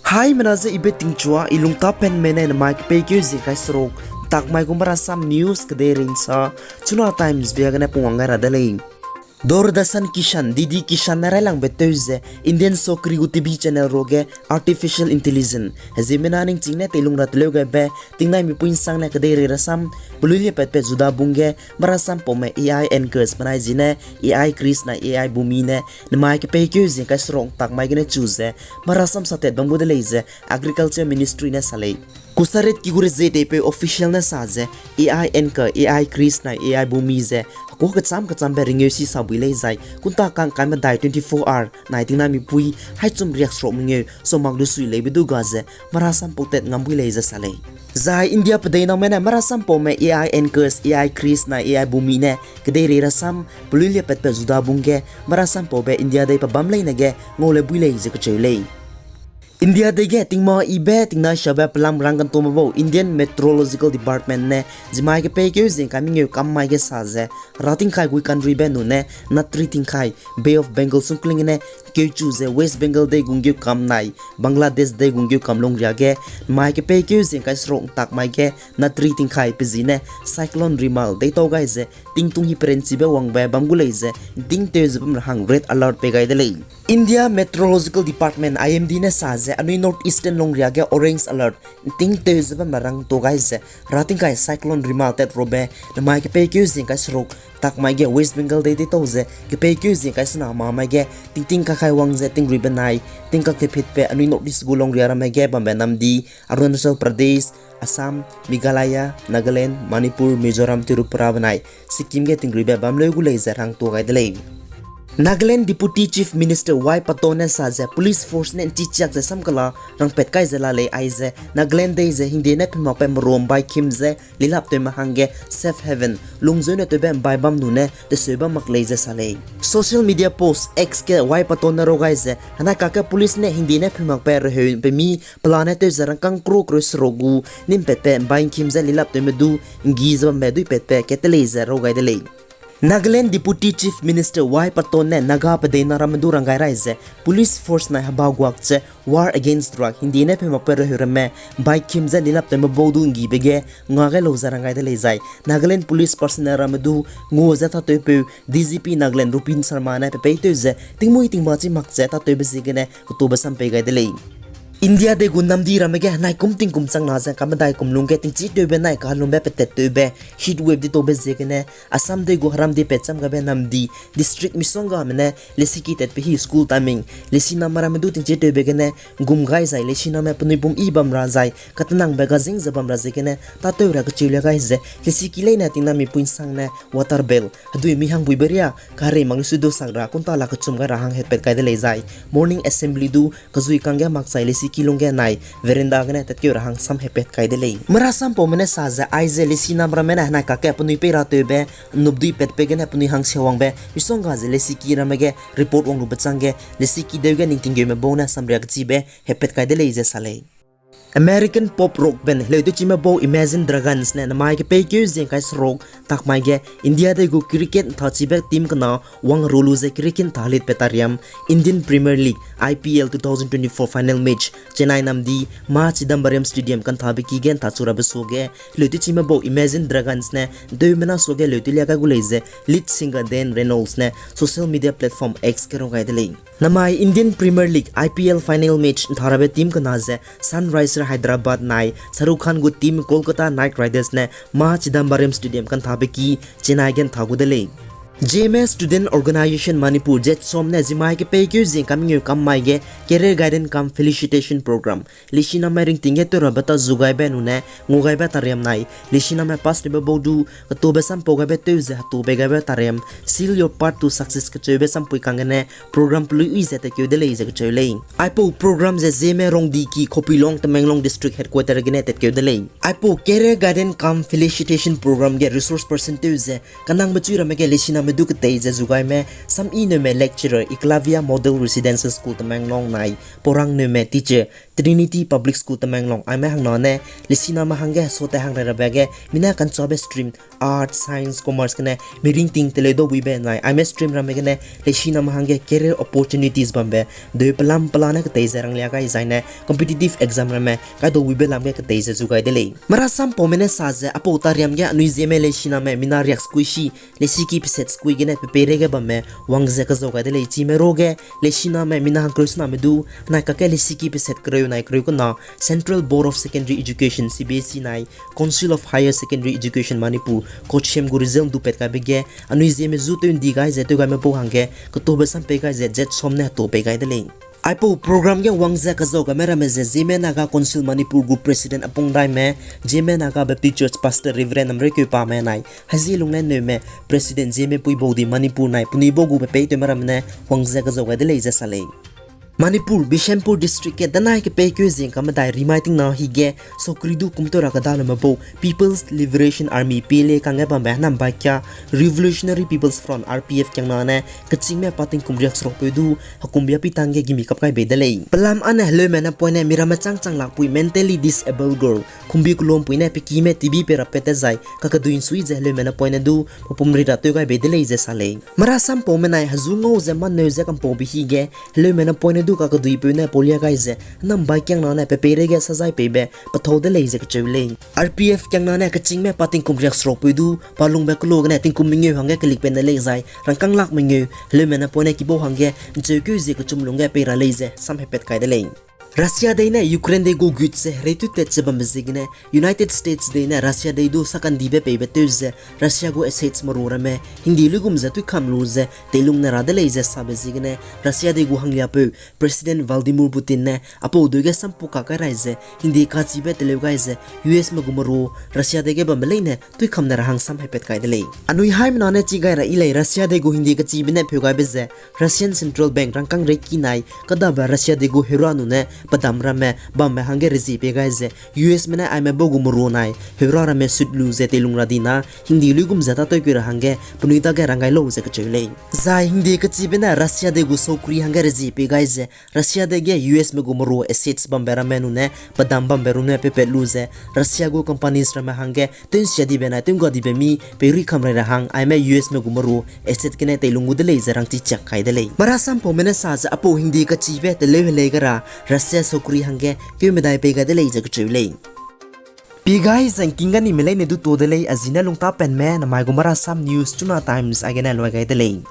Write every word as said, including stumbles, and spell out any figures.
Haimena ze ibe tingchua, i lungtapenme ne namai kepeikeu zingkai seruk takmai gu Marasam News kedeirei nsa, Chuna Times bia gene pungwang gai ra de lei. Doordarshan Kishan, D D Kishan ne railangbe tew ze, Indian sokri gu T V channel ruage artificial intelligence heziemmena ningching ne teilung ra teleu gaibe, tingnai mipui nsangne kedeirei rasam, peluiliepatbe Juda bung ge, Marasam paume A I anchors benai zine, A I Chris nai A I Bumi ne, namai kepeikeu zingkai seruk takmai gene chu ze, Marasam satat bam gu de lei ze, Agriculture Ministry ne sa lei. Kusarit ki gu rezie teipeu official ne sa ze, A I anchor, A I Chris nai A I Bumi ze, hekua kecham kechambe ringeu si sa bui lei zai, kunta kang kai medai twenty-four hour nai tingnai mipui, haichum riak seruk mengeu, so mak du sui leibe du ga ze, Marasam pautat ngam bui lei ze sa lei. Zai India pedeiname ne Marasam paume A I anchors, A I Chris nai A I Bumi ne, kedeirei rasam, peluiliepatbe Juda bung ge, Marasam paube India dei pebam leine ge, ngau le bui lei ze kecheu lei. India dei ge tingma ibe tingnai siabe pelam rang kantome bau Indian Meteorological Department ne, zimai kepeikeu zingkai mengeu kam mai ge sa ze, ratingkai gui countrybe nune, natri tingkai, Bay of Bengal sungkling ne, keuchu ze West Bengal dei gu nggeu kam nai, Bangladesh dei gu nggeu kam lungria ge, mai kepeikeu zingkai seruk takmai ge, natri tingkai pezine, Cyclone Remal deitau gai ze, tingtung hi perenchibe wangbe bam gu lei ze, ntingtew ze bam ra hang red alert pei gai de lei. India Meteorological Department, I M D ne sa ze, anui North Eastern lungria ge orange alert, ntingtew ze bam ra rang to gai ze, ratingkai Cyclone Remal tat robe, namai kepeikeu zingkai seruk, takmai ge West Bengal dei deitau ze, kepeikeu zingkai sena mamai ge, tingting kakai wang ze, tingruibe nai, tingkak kepitbe, anui North East gu lungria ramme ge bambe namdi, Arunachal Pradesh, Assam, Meghalaya, Nagaland, Manipur, Mizoram, Tripura benai, Sikkim ge tingruibe bam leu gu lei ze rang to gai de lei. Nagaland Deputy Chief Minister Y Patton ne sa ze police force ne nchichiak ze samkela rangpat kai ze la lei aize Nagaland dei ze hingde ne phemakbe meruam bai kim ze lilap tewme hangge safe haven, lungzeu ne tewbe mbai bam nune teseu bam mak lei ze sa lei. Social media post X ge Y Patton ne rau gai ze, henai kakge police ne hingde ne phemakbe reheu pemi pelane tew ze rangkâng kro kro seruk gu nimpatbe mbai ngkim ze lilap tewme du nggi ze bambe duipatbe kat te lei ze rau gai de lei. Nagaland Deputy Chief Minister Y Patton ne Naga pedeina ramme du rang gai rai ze, police force nai heba guak ze war against drug hingde ne phemakbe reheu ramme mbai kim ze lilap tewme bau du nggibe ge nga gai lau ze rang gai de lei zai, Nagaland police personnel ramme du ngua ze tatewpeu D G P Nagaland Rupin Sharma ne pepeitew ze tingmuî tingba chi mak ze tatewbe ziegene ketube sam pei gai de lei. India dei gu namdi ramme ge henai kum tingkum chang na ze kamedai kum lungge tingchitewbe nai kahelumbe petat tewbe heat wave di taube ziegene Assam dei gu heram di petcham gabe namdi district misonggame ne lesiki tatpe hi school timing lesiname ramme du tingchitewbe gene gum gai zai lesiname penui pum yi bam ra zai katenangbe gazing ze bam ra ziegene tatew ra kecheu lia gai ze lesiki leine tingnai mipui nsangne water bell hedui mi hangbuibe ria kaherei mak lusu du sak ra kunta la kechum gai ra hang hetpat kai de lei zai morning assembly du kezui kangge mak zai lesiki lungge nai veranda gene tatkeu ra hang sam hetpat kai de lei. Marasam paume ne sa ze aize lesiname ramme ne henai kakge penui pei ra tewbe nnupdui patbe gene penui hang siawangbe misongga ze lesiki ramme ge report wang lube changge lesiki deu ge ningtinggeume bau ne samria kechibe hetpat kai de lei ze sa lei. American pop rock band heleutew chime bau Imagine Dragons ne namai kepeikeu zingkai seruk takmai ge India dei gu cricket nthachibe team kena wang rulu ze cricket ntha helitbe tariam Indian Premier League, I P L two thousand twenty-four final match Chennai namdi Ma Chidambaram Stadium kanthabe ki ge nthachu rabe suage heleutew chime bau Imagine Dragons ne nteumena suage heleutew lia gai gu lei ze lead singer Dan Reynolds ne social media platform X ge rau gai de lei. Namai Indian Premier League, I P L final match ntharabe team kena ze Sunrisers Hyderabad nai Shah Rukh Khan gu team Kolkata Knight Riders ne Ma Chidambaram Stadium kanthabe ki Chennai ge ntha gu de lei. J M A Student Organisation Manipur, JASM ne zimai kepeikeu zingkai mengeu kam mai ge Career Guidance cum Felicitation Program lesiname ringting ge tew rabe ta zugaibe nune ngugaibe tariam nai lesiname pass tewbe bau du ketube sampau gaibe tew ze hetube gaibe tariam Seal Your Path to Success kecheube sampui kang gene program pelui ui ze tatkeu de lei ze kecheu lei. Aipau program ze Zeme Rongdi ki Khopilong, Tamenglong District Headquarter gene tatkeu de lei. Aipau Career Guidance cum Felicitation Program ge resource person tew ze kanangbe chui ramme ge lesiname du ketei ze zugaime Sam Ineume lecturer, Eklavya Model Residential School Tamenglong nai Porang Neume teacher, Trinity Public School Tamenglong aime hangnane, lesiname hangge hesuate hang rai rabe ge, mina kanchabe stream, Arts, Science, Commerce gene, miringting teleu daubuibe nai, aime stream ramme gene, lesiname hangge career opportunities bambe, deu pelam pelane ketei ze ranglia gai zaine, competitive exam ramme, kai daubuibe lam ge ketei ze zu gai de lei. Marasam paume ne sa ze, apau tariam ge anui Zeme lesiname, mina riak sekuisi, lesiki peset sekui gene pepeireige bamme wang ze kezau gai de lei. Chime ruge lesiname mina hangkereu sename du, nai kakge lesiki peset kereu nai kereu kena Central Board of Secondary Education, C B S E nai Council of Higher Secondary Education Manipur, COHSEM gu result du pat kaibe ge, anui Zeme zu tew ndi gai ze tew gaime pau hangge, ketube sam pei gai ze zet som ne heto pei gai de lei. Aipau program ge wang ze kezau gaime ramme ze Zeme Naga Council Manipur gu President Apung Raime, Zeme Naga Baptist Church Pastor Reverend Namreukeu Pame nai, Hazi Lunglen Neume, President Zeme Puibau di Manipur nai penui bau gu pepeitewme ramme ne wang ze kezau gai de lei ze sa lei. Manipur, Bishnupur District ge danai kepeikeu zing ka medai rimai tingna hige, sokri du kumteu ra kedalume bau People's Liberation Army, P L A kangge bambe henam bai kia Revolutionary People's Front, R P F kiangna ne kechîngme pa tingkum riak serukpeu du, hekum bia pitang ge gimi kap kai bei de lei. Pelam ane heleume napoine miramme chang chang lakpui mentally disabled girl, kumbi kelum pui ne pekime T B pei rapat te zai, kakedui nsui ze heleume napoine du, papum ri ra tew gai bei de lei ze sa lei. Marasam paume nai hezu ngau ze manneu ze kampau be hige, heleume napoine du kakeduipeu ne paulia gai ze, henam bai kiangna ne pepeireige sazai peibe, pethau de lei ze kecheu lei. R P F kiangna ne kechîngme pa tingkum riak serukpeu du, pa lungbe kelo gene tingkum mengeu hangge kelik pen de lei zai, rangkâng lak mengeu, heleume napoine kibau hangge, ncheukeu zie kechum lungge pei ra lei ze, sam hepat kai de lei. Russia dei ne Ukraine dei gu gut ze hereitut tat ze bambe ziegene, United States dei ne Russia dei du sakandibe peibe tew ze, Russia gu assets meru ramme, hingdi luigum ze tuikam lu ze, teilung ne ra de lei ze sabe ziegene, Russia dei gu hangliapeu, President Vladimir Putin ne, apau deu ge sampu ka kai rai ze, hingdi kachibe teleu gai ze, U S me gu meru, Russia dei ge bambe leine, tuikam ne ra hang sam hepat kai de lei. Anui haimena ne chi gai ra yi lei Russia dei gu hingdi kachibe ne pheu gaibe ze, Russian Central Bank rangkâng reiki nai, kadabe Russia dei gu heura nune, pedam ramme, bambe hangge rezie pei gai ze, U S me ne aime bau gu meru nai, heura ramme sut lu ze teilung ra dina, hingdi luigum ze tâtewkeu ra hangge, penui dage rang gai lau ze kecheu lei. Zai hingdi kachibe ne Russia dei gu saukri hangge rezie pei gai ze, Russia dei ge U S me gu meru assets bambe ramme nune, pedam bambe runne peipat lu ze, Russia gu companies ramme hangge, tewnsia dibe nai tewnggua dibe mi, peirui kam rai ra hang, aime U S me gu meru, asset gene teilung gu de lei ze rangchi chiak kai de lei. Marasam paume ne sa ze apau hingdi kachibe teleu helei ge ra, Russia saukri hangge, keu medai pei gai de lei ze kecheu lei. Pi gai zangking ga nime leine du to de lei, a zine lungtapenme, namai gu Marasam News, Chuna Times, aigene lui gai de lei.